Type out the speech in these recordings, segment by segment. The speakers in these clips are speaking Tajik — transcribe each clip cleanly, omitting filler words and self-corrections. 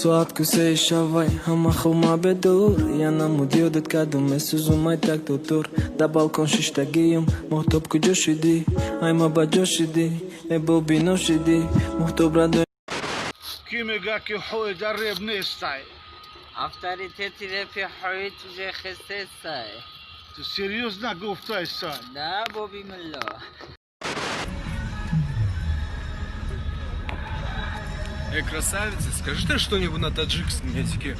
Соат кусаи шавай, ҳама хума бедор. Я намуд ёдат кардум, месӯзумай так дутур. Да балкон шиштагиюм, моҳтоб куҷо шидӣ? Ай ма ба ҷо шидӣ, э боби ношидӣ. Моҳтоб радо. Ки мега, ки ҳои дар реп нестай? Авторитети репи ҳоит уже хестесай. Ту серьёзно гуфтайсай? Да, боби мулло. Эй, красавица, скажи ты что-нибудь на таджикском языке.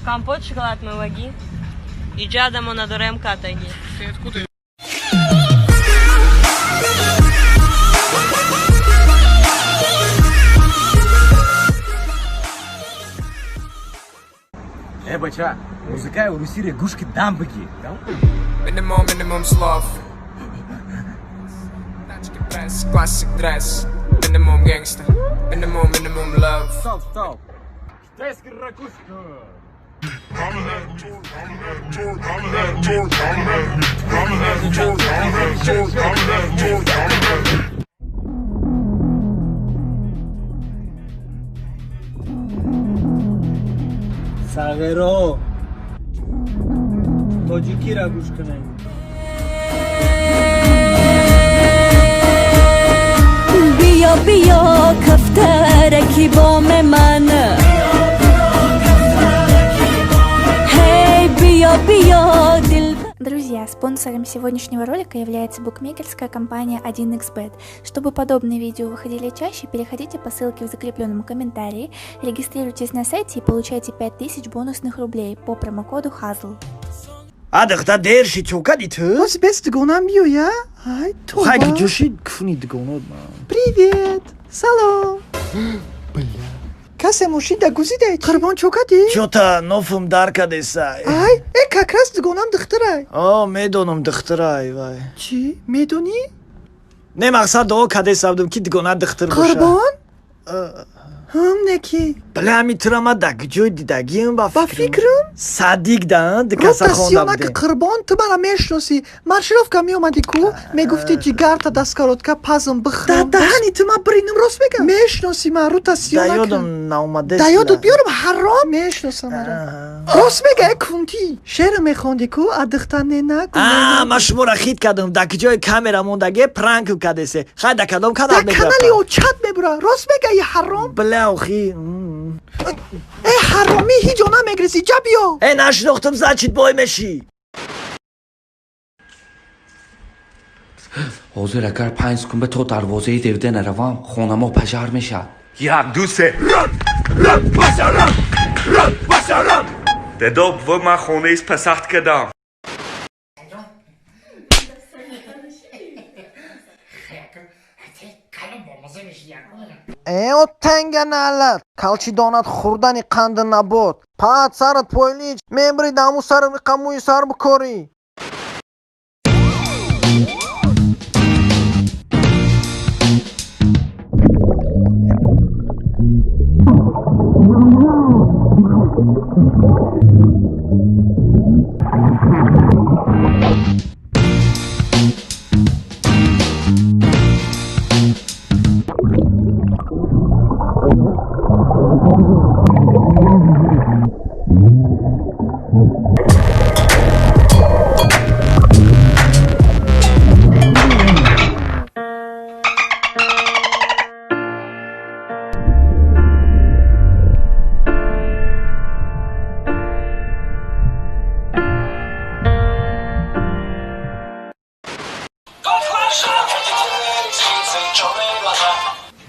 Компот шоколад мевагӣ. Иҷадамо надорем катагӣ. Ты откуда? Э, бача, музыкаи урусире гӯш ки, дам бигӣ. Минимум, минимум слов. Тачки пресс, classic dress. Минимум gangsta, минимум, минимум love. Стоп, стоп. Китайский ракушка. Сағиро, тоҷикиро гӯш кунед. Биё, биё, кафтараки боми ман. Ҳей, биё, биё, дил. Друзья, спонсором сегодняшнего ролика является букмекерская компания 1xBet. Чтобы подобные видео выходили чаще, переходите по ссылке в закрепленном комментарии, регистрируйтесь на сайте и получайте 5000 бонусных рублей по промокоду HAZL. А духта, дер шид, чо кади ту? Ҳози бес дугонам биёя. Ай, тоба. Хай, куҷо шид куфуни дугонот ма? Привет, салом. Бля, касе мошин да гузидай. Қурбон, чо кадӣ? Чота нофум дар кадесай. Ай, э, как раз дугонам духтарай. О, медонам, духтарай вай. Чӣ медонӣ? Не, мақсад, дуо кадеса будум, ки дугона духтар боша. Қурбон, ҳам неки. Бля, ами тура ма да куҷои дидагиам ба? Ба фикрам. Садик да дикаса хонда Ротасиёнаки. будем. Қурбон, ту мара мешиносӣ. Маршировка меомадӣ ку, мегуфтӣ ҷигарта даскоротка пазм бихӯрам. Да даҳани ту ма биринам, рост мегам, мешиносӣ ма. Да Рутасиёнаки. ёдам наомадест. Да ёдат биёрам, ҳаром, мешиносам мара. Рост мега, э, кунтӣ шеър мехондӣ ку, а духта не нагу. А ма шуморо хит кардам, да куҷои камера мондаге пранк кадесе. Хай, да кадом канал? Дар канали очат мебура, рост мега, и ҳаром. Бля, охи. Э, ҳаромӣ, ҳеҷ ҷо намегрезӣ, ҷа биё. Э, нашинохтум, значит, бой мешӣ. Ҳозир агар 5 секунда то дарвозаи девда наравам, хонамо пожар мешавад. Як, ду, се. Дедо, бо ман хонаи пасахт кардам. Э, оттанга налат, калчидонат хӯрдани қанди набот. Паат сарат пойлич мебри, даму сару миқамӯи сар бикорӣ.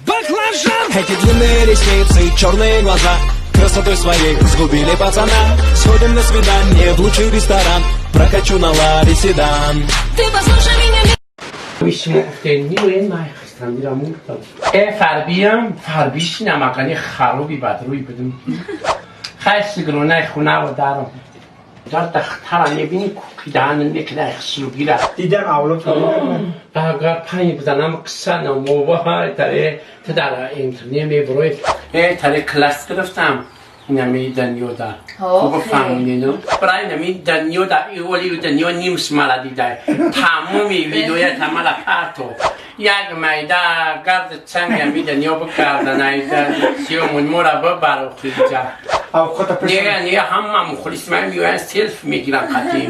Баклажан! Эти длинные ресницы, черные глаза красотой своей сгубили пацана. Сходим на свидание в лучший ресторан, прокачу на Ладе седан. Ты послушай меня. Э, фарбиям, фарбиши намақани хароби бадрӯй будум. Хай, сигронаи хунаро дарам. Дар дахтара мебини, кукидаан мекида хислугира. Дидам, авлод. Агар панҷ бизанам, қисса намова таре ту дар интернет мебурой. Э, таре класс гирифтам. Инами даниёда. Хуб фаҳмидину. Барои нами даниёда, оли даниё нимс мара дидай. Тамоми видеоя тамара парто. Як майда гард чанг ами дунё бикардан, айда сиёмун мора бибар охиҷа. Не, не, ҳама мухлис ман меоянд, селфи мегирам қатим.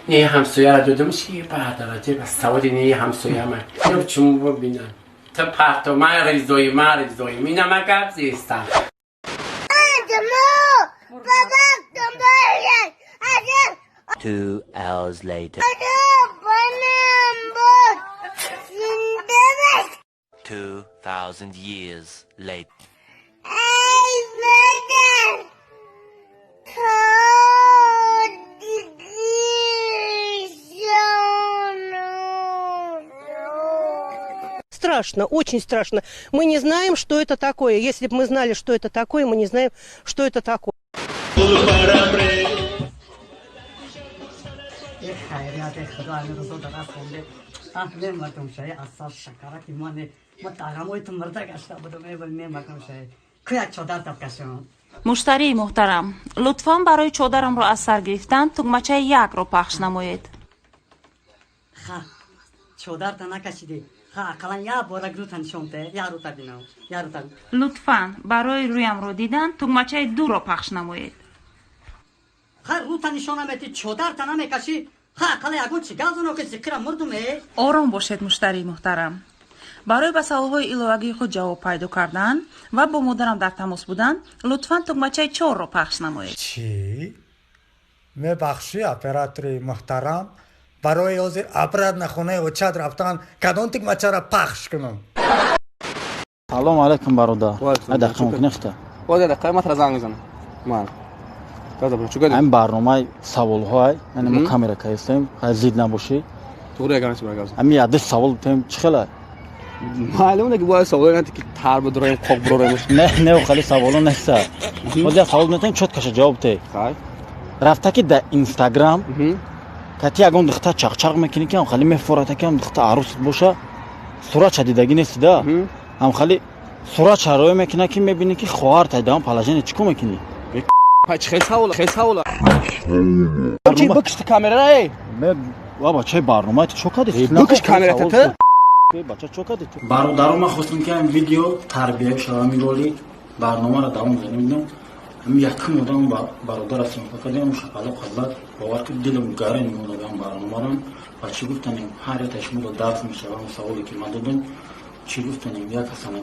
Не, ҳамсояра додам, чи ба дараҷа ба саводи не ҳамсоя ман. Инو чуму бибинам. Ту парто, ман ризои, ман ризои. Ина ман гап зестам. 2 hours later. 2,000 years later. Страшно, очень страшно. Мы не знаем, что это такое. Если бы мы знали, что это такое, мы не знаем, что это такое. Хайрияте худо ами рӯзо дарасонде. Мемардум шаи асал шакараки мане ма тағамои ту мурда гашта будум, эвал мемардум шаи куяк чодар тафкашон. Муштарии муҳтарам, лутфан барои чодарамро аз сар гирифтан тугмачаи якро пахш намоед. Ха, чодарта накашидӣ. Ха, ақаллан як бора рӯта нишон де, як рӯта бинам, як рӯта. Лутфан барои рӯямро дидан тугмачаи дуро пахш намоед. Ха, рӯта нишон наметӣ, чодарта намекашӣ. Ха, ақаллан ягон чи гап зано, ки зикра мурдум э. Ором бошед, муштарии муҳтарам. Барои ба саволҳои иловагии худ ҷавоб пайдо кардан ва бо модарам дар тамос будан лутфан тугмачаи чорро пахш намоед. Чӣ? Мебахшӣ, оператори муҳтарам, барои ҳозир обратно хонаи очат рафтан кадом тикмачаро пахш кунам? Салом алайкум, бародар. Дақиқа мумкин ихта? Дақиқа ман занг мезанам. Ман. Ҳамин барномаи саволҳоай, яъне мо камера каистем, зид набошӣ. Туғри яган чи баргаз. Ҳамин яду савол битем, чӣ хела? Маълум ки бояд савол нати ки тар бидроем, қоқ бирорем. Не, не, хали саволо неста. Ҳозир як савол метем, чёткаша ҷавоб те. Рафта ки дар Инстаграм кати ягон духтар чақчақ мекунӣ, ки ҳамхали мефората, ки ҳам духтар арӯсат боша, суратша дидагӣ нести да, ҳамхали суратша роя мекуна, ки мебинӣ, ки хоҳар тайдаам положение, чӣ кор мекунӣ? Чӣ савол, хел савол. Чи бикушти камера э? Ва бачаи барнома, ту чо кардӣ? Бикуш камера тата. Бача, чо кардӣ ту? Бародаро, ман хостам, ки ҳамин видео тарбиявӣ шава, ҳамин роли барномаро давом додем. Ҳамин якум одам бародар съёмка кардем, шапалоқ зад, бовар ки дилам гарем монадам барномарам. Ва чӣ гуфтанем, ҳар яктаи шуморо дарс мешавам. Саволе ки ман додам, чӣ гуфтанем, як ҳасана.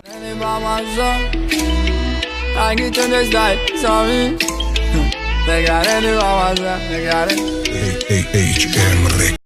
HM.